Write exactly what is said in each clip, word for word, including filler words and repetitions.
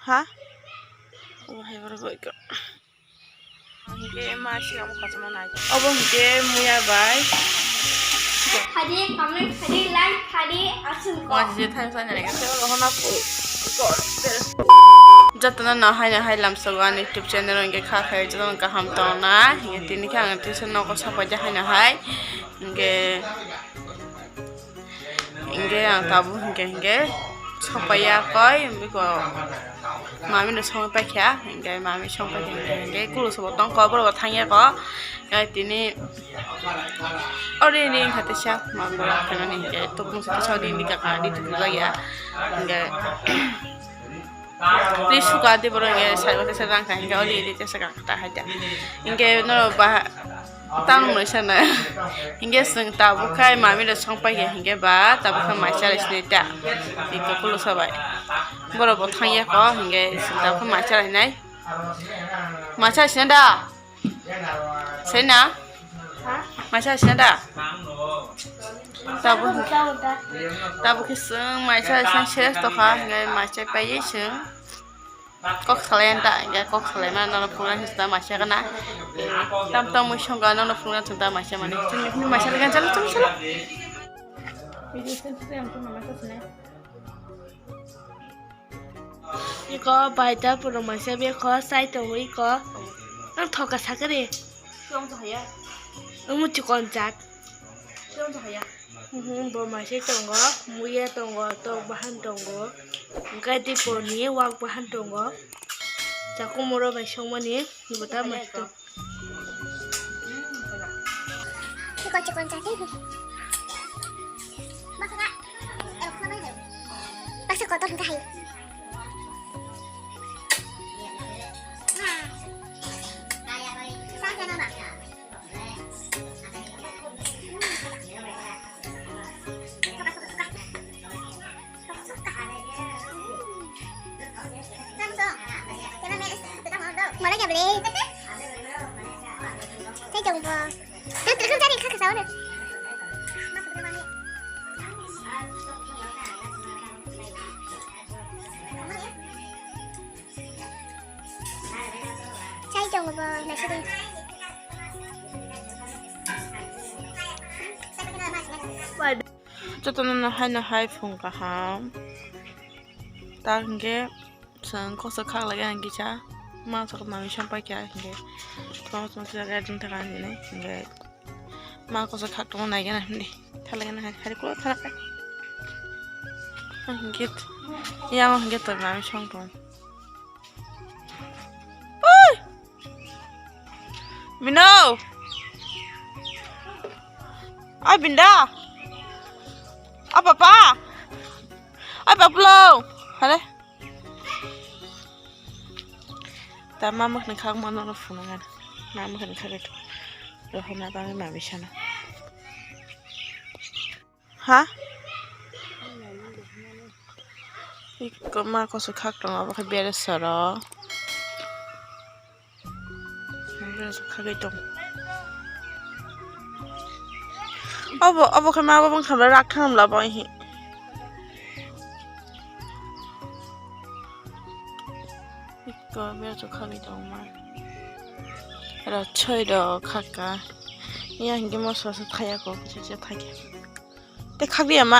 Ha? Obo hai borok bai kha. Hingke ma siya mo kochoma nai. Obo hingke muya bai. Khadi, comment khadi, like khadi, aswk ko. Mo je time sa nai. Jotono no hai no hai lamsogo ani YouTube channel hingke kha khai jotono kaham tong na. Hingke tini khe ang tuition nogo sapai de hai no hai. Hingke Hingke ang tabuk hingke hingke sopaiya koi, biko mami no songwi paikha, hingke mami song paikha hingke hingke kulo sobo tongkho, borok bo thangya kho, hingke tini ori ri hingke teisa mami borok khainani hingke topung teisa ri ri kaka ri tukujakya hingke. Please suka de borok hingke saibo teisa rang kha hingke oli eli teisa kang kata haida. Hingke norok ba tang mui sana. Hingke chwng tabuk khai mami rok song paikha hingke ba tabuk khai mai chari sini ta. Iko kulo sabai. Borok bo thangya kho hingke chwng tabuk khai mai chari nai. Mai chari sini da. Sena? Ha? Maisa sena da? Tabu, tabu khe chwng maisa sena ses tokha, hingke maisa paiye chwng. Kok salai anta, hingke kok salai ma nono phunukna sesta maisa kana. Tam tam mui songga nono phunukna chwng ta maisa mani. Chwng ni maisa legan chalo, chalo, chalo. Iko baita puro maisa beko chai tongo iko. Ang thoka sakari. Ang muchukon jak. Mhm, bo maisa tongo, muya tongo, tok bahan tongo. Gadi poni wak bahan tongo. Chakumuro bai songmani, bota masto. Chikon chikon chate. Baksa kotor hingka hai. Mana ya beli? Saya jompo. Terus terus cari kakak sahur. Saya jompo nasi. Jotono no hai no hai phung kaham. Ta hingke chwng koso khaklai ang kisa ma sok mami song paikha hingke tong tong saka jing taka hingke hingke ma koso khak tongo naigena hindi thalagena hai hari kulo thalak hingke yang hingke tor mami song tong. Oi! Bino! Oi, Binda! Oi, Papa! Oi, Paplo! Hare? Ta ma mwkhwtwng khak mano no phunukgana. Ma mwkhwtwng khagwi tongo. Rohorna bagwi mami sana. Ha? Iko ma koso khak tongo, abo khe bere soro. Bere soro khagwi tongo. Obo, obo khe ma, obo wngkha rak thangla bo hi. Iko bere soro khagwi tongo ma. Ro choi ro khaka. Ya hingke mo sosa thaya ko, kisa kisa thakya. Te khak ya ma.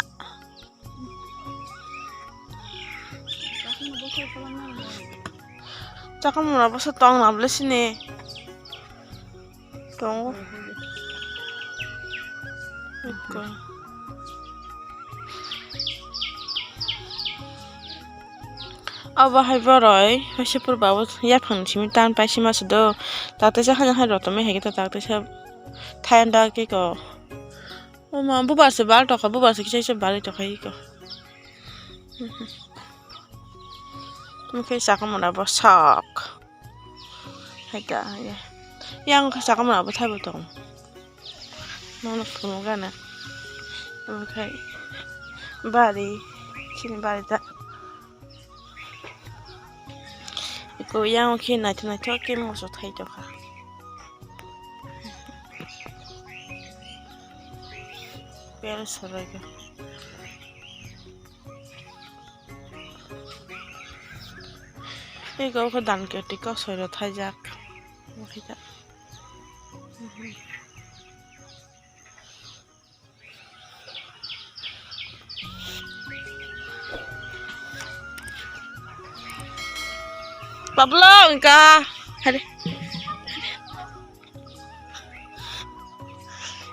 Chakam mura bwsa tong na bwle sini. Tongo. Iko. Abo hai boroi, hai se pur babo yaphang simi tan pai sima se do. Takte se hai hai rotom hai ke to takte se thayan da ke ko. Oma, bubar se bal tokha, bubar se kisa kisa bal tokha iko. Mukhe saka mona bo sok. Hai ta, ya. Yang khe saka mona bo thaibo tong. Nono phunukgana. Omo khe bari, chini bari ta. Iko yang khe naithok naithok khe moso thai tokha. Bel soroi khe. Ego khe dan keti kosoi rok thaijak. Omo khe ta. Pablo, engka. Hade.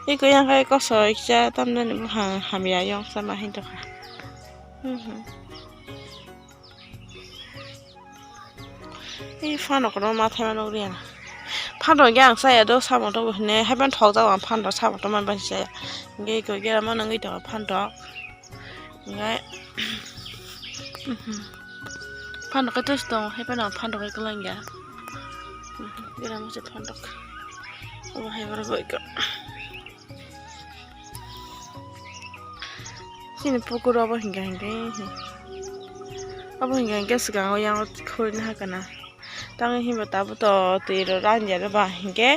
Iko yang kai kosoi kisa tamnani buphang hamya yong sama hin tokha. Hmm, hmm. Ei phan rok no ma thai ma nugriya. Phan rok ge ang chaya do, samo to bo hine hai phan thok jago, ang phan rok samo to man bai chaya. Ge ko ge ma nangui to phan rok. Ngai. Phan rok to stong hai phan phan rok ke langya. Ge ma se phan rok. Obo hai boro goi ko. Chini pukur obo hingka hingke, obo hingka hingke swkango yang khurina hakana. Tangwi hinba tabuk to twi rok ranja rw ba hingke,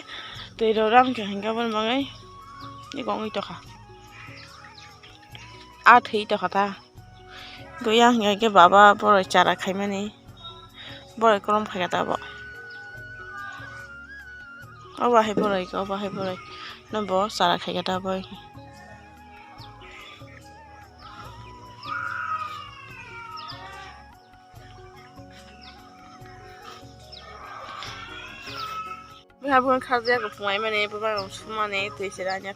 twi rok ranja hingke aboni bagwi eko wngwi tokha. A thwi tokha ta. Go yang hingke baba boroi chara khaimani. Boroi kolom khaikha ta abo. Obo hai boroi, obo hai boroi. No bo chara khaikha ta abo. Bwha bwrwng khajak rok phunai mani, bwbang rok sumani, twi se ranya.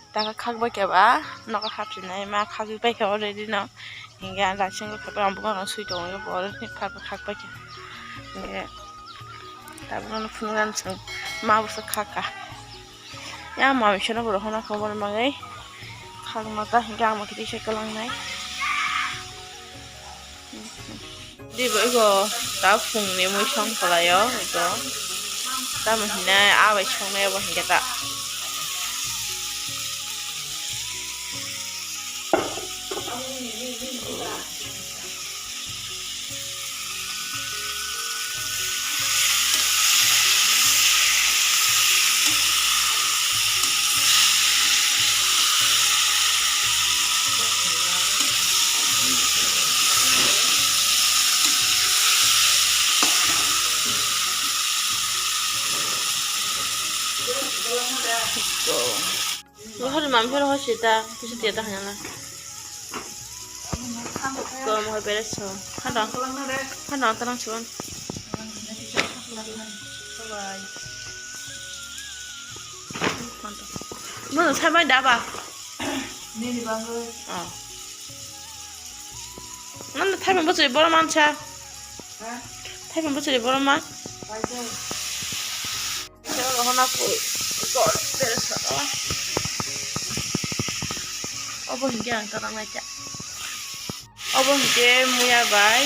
Taka khak bai khe ba nogo hapsinai ma khagwi pai khe already no. Hinkhe ang daising khe ang bwkha no sui tongo bo already khak bai khe. Hinkhe tabuk no phunuknani chwng ma bwsa khaka. Ya ma bisono borok hana khe obono bagwi khakma ta hinkhe ang bo kisa kwlangnai. Dibo ego ta phungni mui song kwlaio ego. Tamo hinai abai songnai abo hinkhe ta. Mohor mam phero hosi ta, kisi tiya ta hanya na. Ko mohor beres so. Khanda. Khanda ta nang suan. Bye. Mana sai mai da ba? Nini bangwi. Ah. Mana thai bang bosoi boro mansa. Ha? Thai bang bosoi boro man. Paisa. Khe oro hona pui, kor, beresoro. Obo hinkhe ang ta nang naikha. Obo hinkhe muya bai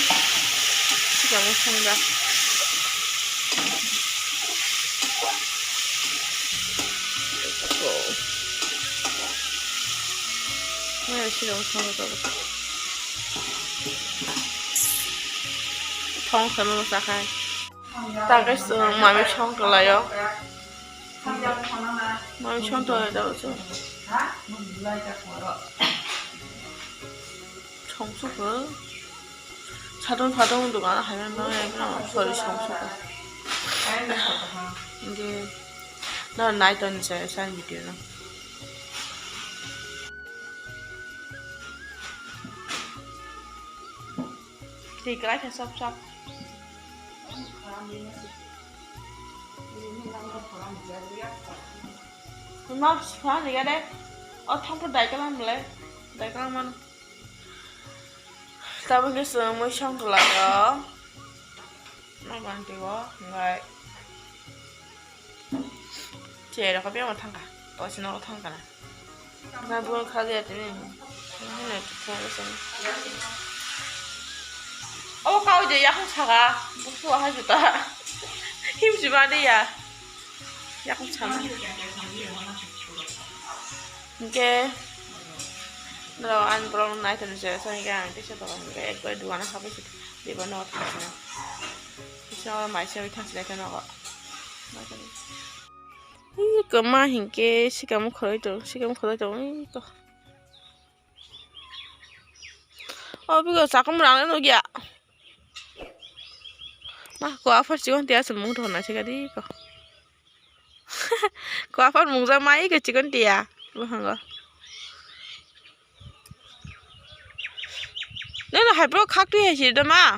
sikamo songda. Muya bai sikamo songda tabuk. Thong sama sakai. Takhe chwng mami song tolaio. Mami song tolai da chwng. Song suko. Satung satung dugan hai mano, sorry, song suko. Hindi na nai ton sa sa video no. Twi kwlai khe sop sop. Ma sipha ni gade. O thangpor dai kwlai mle. Dai kwlai mano. Tabuk khe chwng mui song kwlai o. Nai bang twi o, nai. Cherok khe biyang thangkha, toisi nogo thangkha na. Na buno kha de tini. Nahino thangkha sini. O kau je yakung saka, busu ahai juta. Himsi ba de ya. Yakung sana. Hinkhe, no, ang borok nai tongni se, sa hinkhe ang tisa tongkha hinkhe, ekbar dugan o habai se, dugan o thangkha. Kisa mai se thangsi lai khe nogo. Ih, kwma hinkhe sikamo khoroi tong, sikamo khoroi tong, ih, to. O bigo chakung rang nugya. Ma ko afar chikon tiya se mung thona chikadi ko. Ko afar mung ja mai ke chikon tiya. Bo hango. Nana hai bro khak twi hai sir da ma.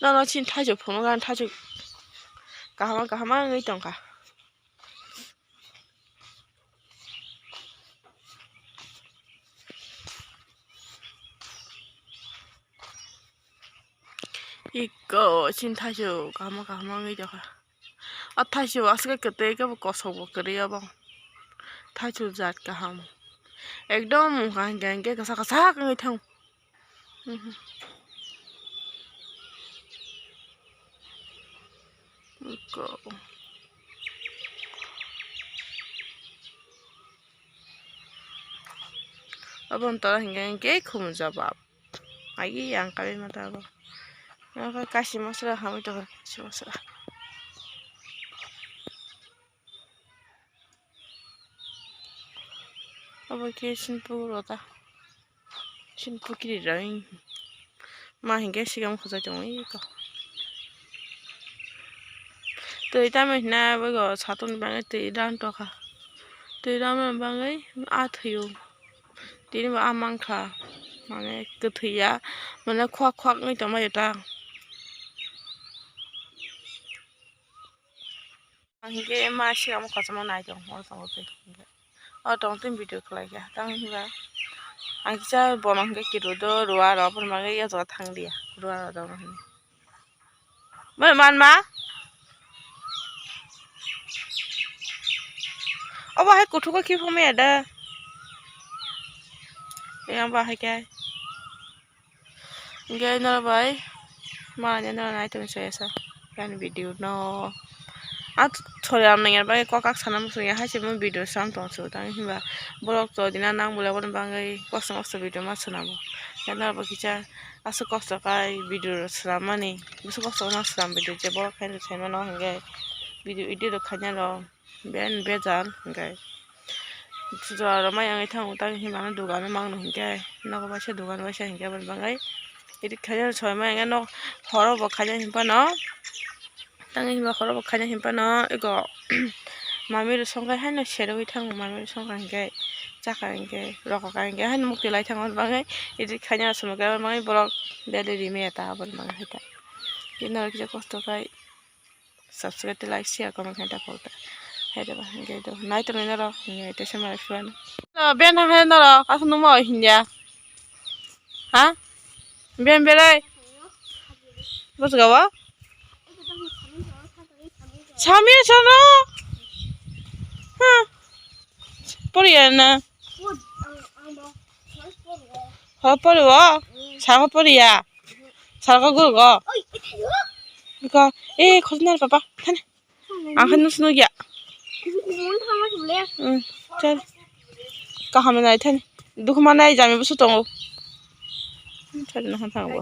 Nono chin thaichuk phunukha, thaichuk kahama kahama wngwi tongkha. Iko chin thaichuk kahama kahama wngwi tongkha. A thaichuk aswk kwtwi khe bo kosok bo kwrwi obo. Thaichuk jat kaham. Ekdom mungkha hinkhe hinkhe kwchak kwchak wngwi thango. Mhm. Iko. Aboni toro hinkhe hinkhe khumjabab. Agi yang kabi mata abo. Abo kashi masra hamwi tongkha, kashi masra. Abo khe sinpu rota. Sinpu kiri rang. Ma hinkhe sigam khojai tongo iko. Twi tamo hina abo satung ni bagwi twi ran tokha. Twi ramani bagwi a thwio. Tini bo a mankha, mane kwthwi ya, mane khwak khwak wngwi tongmani ta. Ang hinkhe ma siya mo kochoma nai tong, o tongo tei hinkhe. O tongo tei video khlai kha, tamo hinkhe ang kisa bono hinkhe kiru do, rua rw, aboni bagwi o jaga thang liya, rua rw do hinwi. Bai manma. Obo hai kuthuk o khiphang maya da. Yang ba hai khe. Hinkhe noro bai. Mani noro nai tong saya sa. Yang video no. At thori am nang bai kokak sana musung ya hai se mo video sam tong su tang himba. Borok to dina nang bole bole bangai kosto kosto video ma sana bo. Yang noro bai kicha. Aswk kosto khai video rok swlammani, bwswk kosto no swlam video je borok khai rw saimano hinkhe video edit rok khainai rok ben bejal hinkhe jora rok mai wngwi thango tang hinmano dogano mangno hinkhe nogo waisa dogan waisa hinkhe aboni bagwi edit khainai rok soi ma hinkhe nok horo bo khainai hinphano. Tang hinba khoro bo khaina hinphano ego mami rw songkha haino serwi thango, mami rw songkha hinkhe chakha hinkhe rokha hinkhe haino mukti lai thango, bagwi edit khaina aswk bagwi borok dede rimi eta aboni bagwi haita. Tini rok kisa kosto khai subscribe tei like share comment khaina ta phok ta haida ba hinkhe do nai tonwi norok hinkhe tei se mai phano. Ben hai norok aswk numa hinya. Ha? Bem belai. Bos gawa. Sami sono. Ha. Poriya na. Ho poriwo. Sa ho poriya. Sa ko gurgo. Ko eh khosnar papa. Thani. Ang khe nung sunu ya. Kumun thangma sumle. Hmm, chal. Kaham nai thani. Dukhu manai jami busu tongo. Hmm, chal na han thango.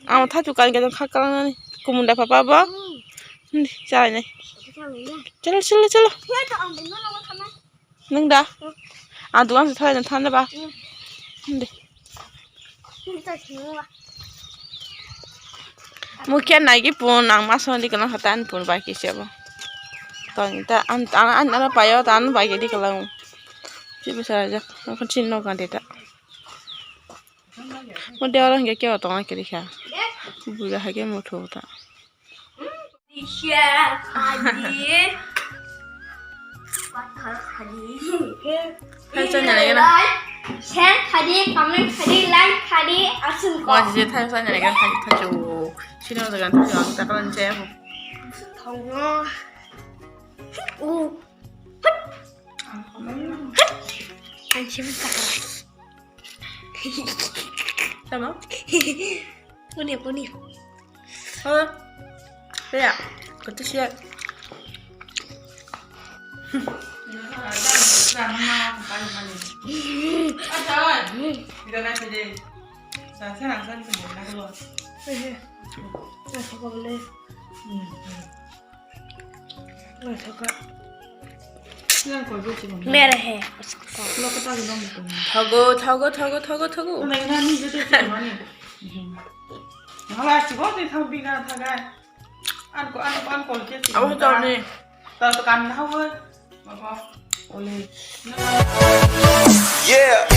Ang thatu kan kan kha kalang nani. Kumun da papa bo. Hmm, chal nai. Chalo, chalo, chalo. Nwng da? Ang dukan se thai thanda ba? Nwng de. Mukhe nai gi pun ang ma song di kana hatan pun ba ki se bo. Tang ta an an an payo tan ba ki di kala. Chi bisa jak. Ang kan chin no kan de ta. Mo de oro hingke ke tong ai kiri kha. Buga hage mo tho ta. Share khadi. Pathar khadi. Hai channel ya na. Share khadi, comment khadi, like khadi, asun ko. Wah, je thai channel ya kan thai thai jo. Sino da kan thai jo, ta kan che. Thong. Oh. Ang sibuk ta. Sama? Kuni, kuni. Halo. Kaya, kata siya. मेरा है। Thogo, thogo, thogo, thogo, thogo. Abo tawni. Yeah.